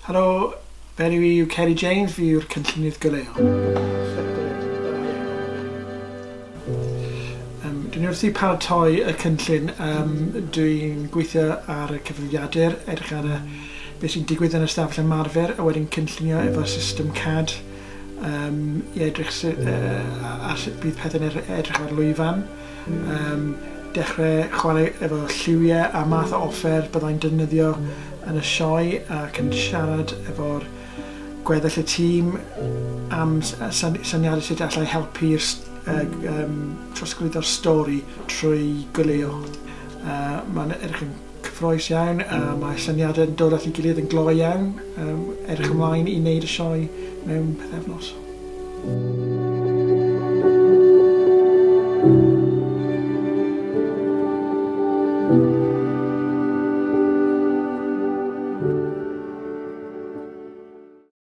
Helo, fy enw i yw Ceri James, fi yw'r cynllunydd goleuo. Um, dwi'n wrthi paratoi y cynllun, um, dwi'n gweithio ar y cyfrifiadur, edrych ar y, beth sy'n digwydd yn y stafell ymarfer a wedyn cynllunio efo system CAD um, i edrych sy, uh, ar sut bydd pethau'n edrych ar lwyfan. Um, dechrau chwarae efo lliwiau a math o offer byddai'n defnyddio yn y sioe ac yn siarad efo'r gweddill y tîm am syniadau sut allai helpu'r uh, um, trosglwyddo'r stori trwy goleuo. Uh, Mae'n edrych yn cyffroes iawn a mae syniadau yn dod at ei gilydd yn gloi iawn. Um, edrych ymlaen i wneud y sioe mewn pythefnos.